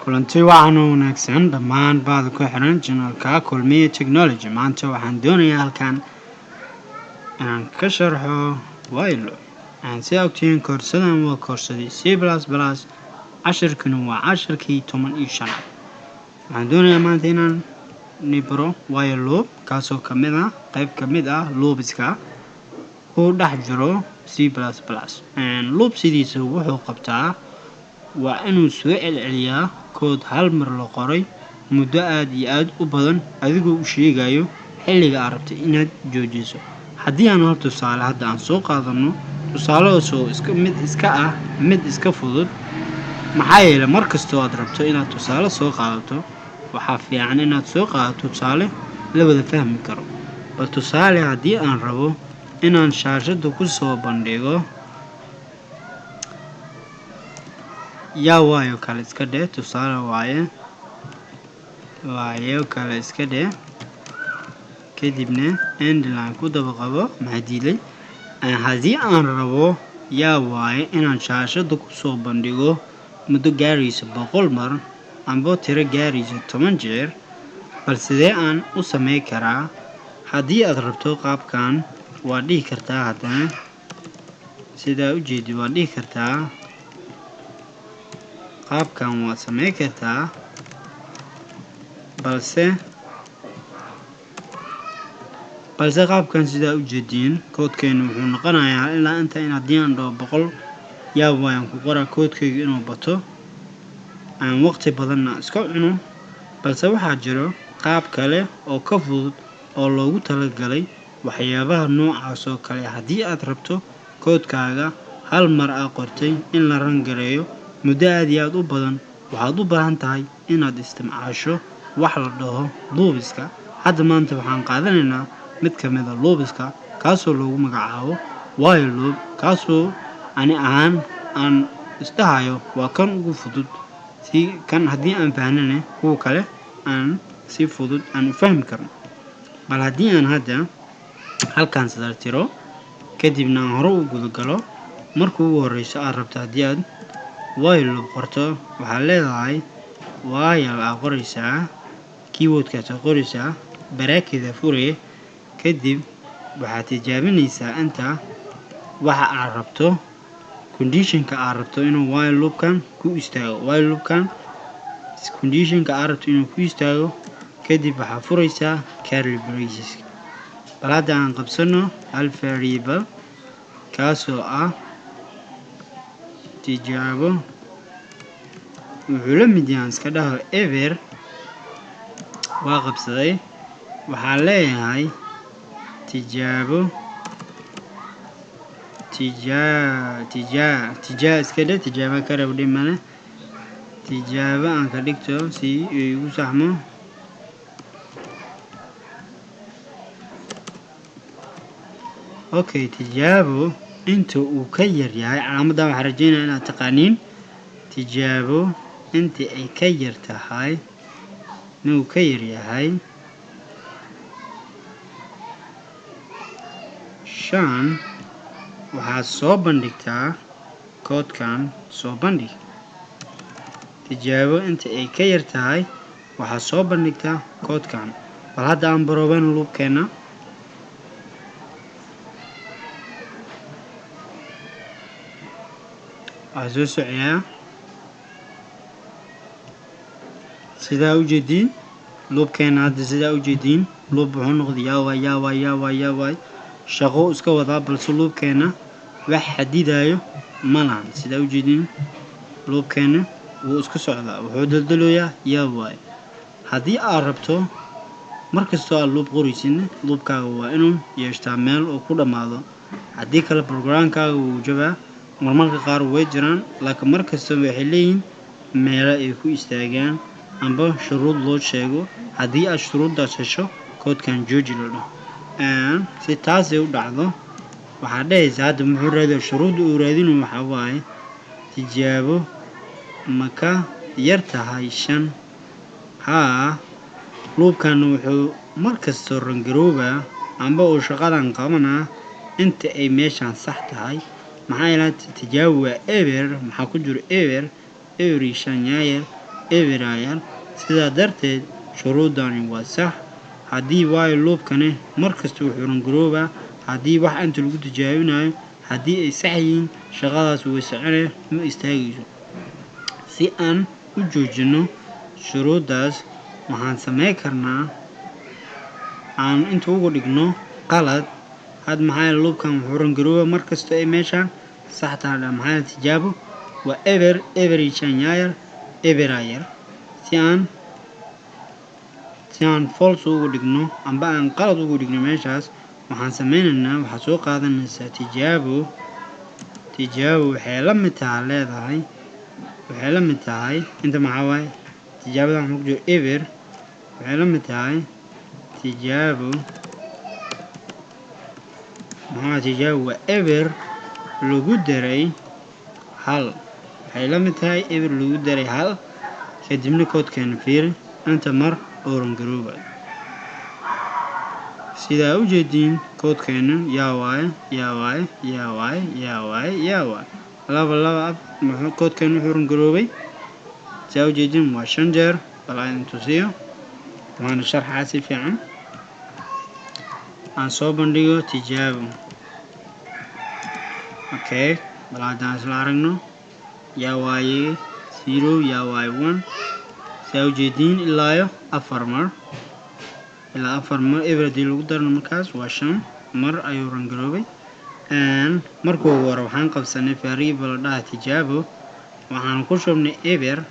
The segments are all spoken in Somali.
Kulanti wacan oo wanaagsan dhammaan baada ku xiran channelka Kulmiye Technology. Maanta waxaan doonayaa halkan inaan ka sharxo while loop. Aan si ogtihiin, koorsadan waa koorsadii C++, cashirkani waa cashirkii 15aad. Waxaan doonayaa maanta inaan nibro while loop, kaasoo kamid ah qayb kamid ah loopska uu dhex jiro C++. Loop sidiisa wuxuu qabtaa waa inuu soo celceliyaa kood hal mar la qoray muddo aada iyo aada u badan, adigoo u sheegayo xilliga aad rabtay inaad joojiso. Haddii aan hal tusaale hadda aan soo qaadano, tusaalahaasoo iska mid iska ah, mid iska fudud, maxaa yeelay mar kastoo aad rabto inaad tusaale soo qaadato, waxaa fiican inaad soo qaadato tusaale la wada fahmi karo. Bal tusaale, haddii aan rabo inaan shaashada ku soo bandhigo "yaa waayo" kale iska dheh, tusaale waaye, "waayo" kale iska dheh, kadibna endline ku daba qabo. Maxaa diiday? Haddii aan rabo "yaa waaye" inaan shaashada kusoo bandhigo muddo gaaraysa 100 mar amba tiro gaaraysa 10 jeer, bal sidee aan u samey karaa? Haddii aad rabto qaabkan waa dhihi kartaa, haddana sidaa ujeedi waa dhihi kartaa, qaabkan waad samey kartaa, balse qaabkan sidaa ujeediin koodkeenu wuxuu noqonayaa ilaa inta in haddii aan dhaho 100 "yaa waayaan" ku qoraa, koodkayga inuu bato, aan waqti badanna iska cuno. Balse waxaa jiro qaab kale oo ka fudud oo loogu talagalay waxyaabaha noocaas oo kale. Haddii aad rabto koodkaaga hal mar aa qortay in la run gareeyo muddo aada iyo aada u badan, waxaad u baahan tahay inaad isticmaasho wax la dhaho loopska. Hadda maanta waxaan qaadanaynaa mid ka mid a loopska, kaasoo loogu magacaabo while loop, kaasoo ani ahaan aan isdhahayo waa kan ugu fudud. Si kan haddii aan fahnane, kuwa kale aan si fudud aan u fahmi karno. Bal haddii aan hadda halkan sadartiro, kadibna aan hore u gudagalo, marka ugu horeyso aad rabto haddii aad while loop qorto, waxaad leedahay while aa qoreysaa, keywordkaas aa qoreysaa, bracketa fure, kadib waxaad tijaabinaysaa inta waxa aad rabto, conditionka aad rabto inuu while loopkan ku istaago, while loopkan conditionka aad rabto inuu ku istaago. Kadib waxaad fureysaa curly braces. Bal hadda aan qabsano hal variable, kaasoo ah tijaabo, wuxuu la mid yahay, iska dhaho eber. Waa qabsaday. Waxaan leeyahay tijaabo, tijaa tijaa tijaa iska dhe, tijaabo ka rab dhimane, tijaabo aan ka dhigto si igu saxmo. Okay, tijaabo inta uu ka yar yahay, calaamadan waxaan rajeynaya inaad taqaaniin, tijaabo inta ay ka yar tahay, inuu ka yar yahay 5, waxaad soo bandhigtaa koodkan. Soo bandhig tijaabo inta ay ka yar tahay, waxaad soo bandhigtaa koodkan. Bal hadda aan baroobeyn loopkeena. Waxaa soo socoyaa, sidaa ujeediin, loopkeena hadda sidaa ujeediin loop wuxuu noqday "yaa waay, yaa waay, yaa waay, yaa waay". Shaqo iska wadaa, balse loopkeena wax xadidayo ma lahan. Sidaa ujeediin, loopkeena wuu iska socdaa, wuxuu daldaloyaa "yaa waay". Haddii aad rabto, markastoo aad loop qoraysidna, loopkaaga waa inuu yeeshtaa meel uu ku dhammaado. Haddii kale programkaaga wuu jabaa. Marmarka qaar way jiraan, laakiin markasta waxay leeyihiin meelo ay ku istaagaan amba shuruud loo sheego. Haddii aad shuruuddaas hesho, koodkan jooji la dhaho. Si taasay u dhacdo, waxaad dhahaysaa hadda muxuu raadiya? Shuruudda uu raadinayo waxaa waaye tijaabo ma ka yar tahay 5? Haa. Loopkan wuxuu markasta run garoobaa amba uu shaqadan qabanaa inta ay meeshaan sax tahay. Maxaa yeelay tijaabo waa eber. Maxaa ku jiro? Eber, eber iyo 5 yaayar. Eberaa yar. Sidaa darteed shuruudani waa sax. Haddii while loopkani markasta wuxuu run garoobaa haddii wax inta lagu tijaabinayo, haddii ay sax yihiin, shaqadaas way soconee, ma istaagayso. Si aan u joojino shuruuddaas, waxaan sameyn karnaa aan inta ugu dhigno qalad. Had maxaa yeele loopkan wuxuu run garoobaa markasta ay meeshaan sax tahay. Maxaa yeele tijaabo waa eber, eber iyo shan yaa yar? Eberaa yar. Si aan false ugu dhigno amba aan qalad ugu dhigno meeshaas, waxaan sameynaynaa, waxaad soo qaadanaysaa tijaabo. Tijaabo waxay la mid tahay, leedahay, waxay la mid tahay inta. Maxaa waaye tijaabadan? Waxaa ku jiro eber. Waxay la mid tahay tijaabo. Maxaa tijaabo? Waa eber lagu daray hal. Waxay la mid tahay eber lagu daray hal. Kadibna koodkeena fiiri inta mar oo run garoobayo. Sidaa u jeediin, koodkeena yaa waaye, yaa waaye, yaa waaye, yaa waaye, yaa waaye? Laba, laba, muxuu koodkeena wuxuu run garoobay? Sidaa u jeediin, waa shan jeer. Bal aan tusiyo, waana sharxaa si fiican. Aan soo bandhigo tijaabo. Okay, bal haddaan isla aragno. Yaa waaye zero? Yaa waaye one? Sidaa ujeediin, ilaayo afar mar, ilaa afar mar. Eber haddii lagu darno, markaas waa shan mar ayuu run garoobay. Markuu hore waxaan qabsanay variable la dhaha tijaabo, waxaan ku shubnay eber.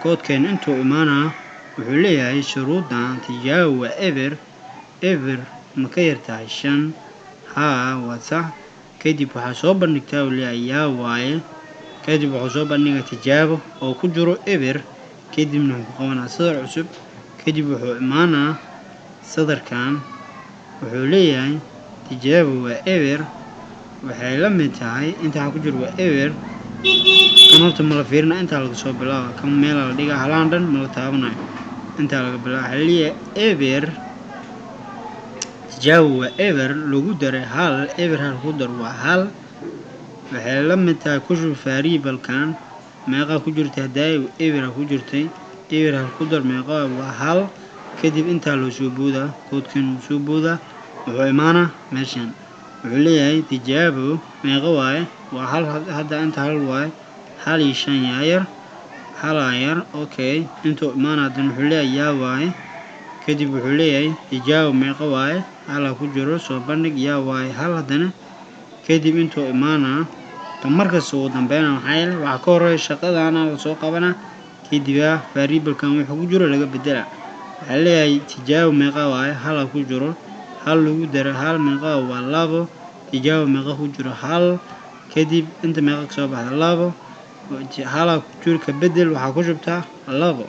Koodkeena intuu imaanaa wuxuu leeyahay shuruuddan: tijaabo waa eber, eber ma ka yartahay shan? Haa, waa sax. Kadib waxaa soo bandhigtaa, uu leeyahay, yaa waaye? Kadib wuxuu soo bandhigaa tijaabo oo ku jiro eber. Kadibna wuxuu ku qabanaa sadar cusub. Kadib wuxuu imaanaa sadarkan, wuxuu leeyahay tijaabo waa eber, waxay la mid tahay inta waxaa ku jiro waa eber. Kan horta mala fiirina, intaa laga soo bilaaba. Kan meelaa la dhigaa, halaan dhan mala taabanayo, intaa laga bilaaba. Waxaa leeyahay eber, tijaabo waa eber lagu daray hal. Eber hal ku dar waa hal. Waxay la mid tahay, ku shub variablekan. Meeqaa ku jirtay hadaayo? Ebera ku jirtay. Eber hal ku dar meeqa? Waa hal. Kadib intaa loo soo boodaa, koodkan wuu soo boodaa, wuxuu imaanaa meeshan. Wuxuu leeyahay tijaabo meeqa waaye? Waa hal. Hadda inta hal waaye, hal iyo shan yaa yar? Halaa yar. Okay, intuu imaana haddana wuxuu leeyahay yaa waaye? Kadib wuxuu leeyahay tijaabo meeqa waaye? Halaa ku jiro, soo bandhig. Yaa waaye? Hal haddana. Kadib intuu imaanaa ka markasta ugu dambeyna, maxaa yeele waxaa ka horeeya shaqadana lasoo qabanaa. Kadibaa variablekan wuxuu ku jiro laga bedelaa. Waxaa leeyahay tijaabo meeqa waaye? Halaa ku jiro. Hal lagu daro hal meeqa? Waa labo. Tijaabo meeqa ku jiro? Hal. Kadib inta meeqa kasoo baxda? Labo. Halaa ku jiro, ka bedel, waxaa ku shubtaa labo.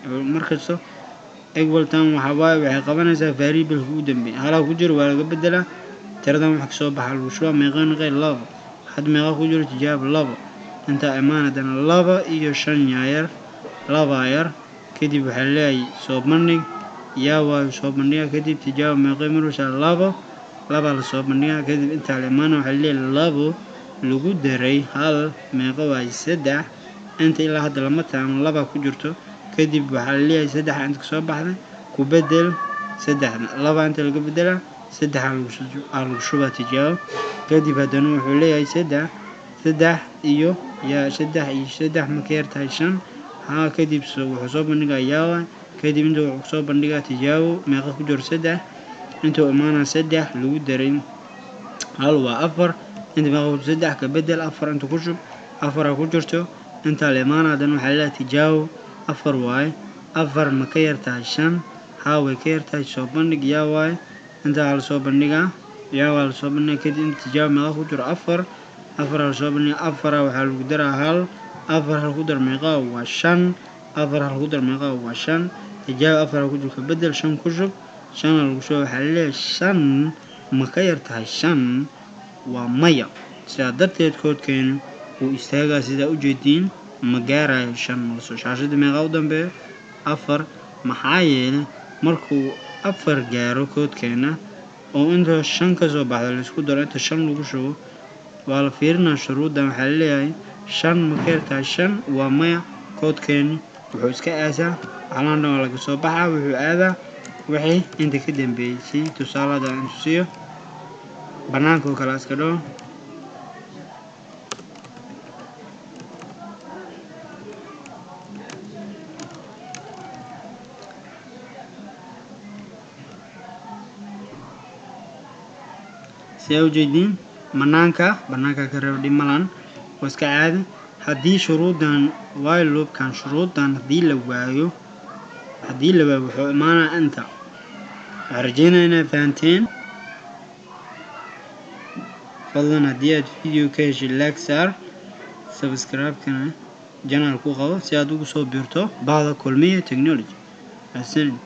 Markasta equal tan waxaa waaye waxay qabanaysaa variableka ugu dambeeya. Halaa ku jiro, waa laga bedelaa. Tiradan waxa kasoo baxa lagu shubaa. Meeqa noqday? Labo. Had meeqa ku jiro tijaabo? Labo. Intaa imaan haddana, laba iyo shan yaa yar? Labaa yar. Kadib waxaa leeyahay soo bandhig. Yaa waayo? Soo bandhiga. Kadib tijaabo meeqay maraysaa? Labo. Labaa lasoo bandhigaa. Kadib intaa la imaana, waxaa leeyahay labo lagu daray hal meeqa waaye? Saddex. Inta ilaa hadda lama taano, laba ku jirto. Kadib waxaa laleeyahay saddexa inta kasoo baxday ku bedel saddexda. Laba inta laga bedelaa, saddexa lagu shubaa tijaabo. Kadib haddana wuxuu leeyahay saddex, saddex iyo yaa, saddex iyo saddex ma ka yartahay shan? Haa. Kadib wuxuu soo bandhigaa yaa. Kadib inta wuxuu soo bandhigaa tijaabo meeqa ku jiro? Saddex. Intuu imaanaa, saddex lagu daray hal waa afar. Inta meeqa ku? Saddex. Ka bedel, afar inta ku shub, afara ku jirto. Intaa la imaana haddana, waxaa leeyahay tijaabo afar waaye, afar ma ka yartahay shan? Haa, way ka yartahay. Soo bandhig. Yaa waaye? Intaa lasoo bandhigaa, yaa waa lasoo bandhigaa. Kadib inta tijaabo meeqa ku jiro? Afar. Afar lasoo bandhigaa. Afara waxaa lagu daraa hal. Afar hal ku dar meeqa? Waa shan. Afar hal ku dar meeqa? Waa shan. Tijaabo afar ku jiro, ka bedel, shan ku shub. Shana lagu shuba. Waxaa laleeyahay shan ma ka yar tahay shan? Waa maya. Sidaa darteed koodkeenu wuu istaagaa. Sidaa ujeediin, ma gaarayo shan. Malasoo shaashada meeqa u dambeeyo? Afar. Maxaa yeelay markuu afar gaaro koodkeena oo inta shan kasoo baxda laisku daro, inta shan lagu shubo, waa la fiirinaa shuruuddan. Waxaa laleeyahay shan ma ka yartahay shan? Waa maya. Koodkeeni wuxuu Wuxuu iska aasaa halaan dhan, waa laga soo baxaa, wuxuu aadaa wixii inta ka dambeysay. Tusaalada aan tusiyo, banaanka oo kale iska dhaho. Si aa ujeediin, banaanka, banaanka ka reebo, dhib malan, waa iska caadi. Haddii shuruudan while loopkan, shuruudan haddii la waayo, haddii la waayo, wuxuu imaanaa inta. Waxaan rajeynaya inaad fahanteen. Fadlan haddii aad video ka heshay, like saar, subscribe-kana channel ku qabo si aad ugu soo biirto bahda Kulmiye Technology. Mahadsanid.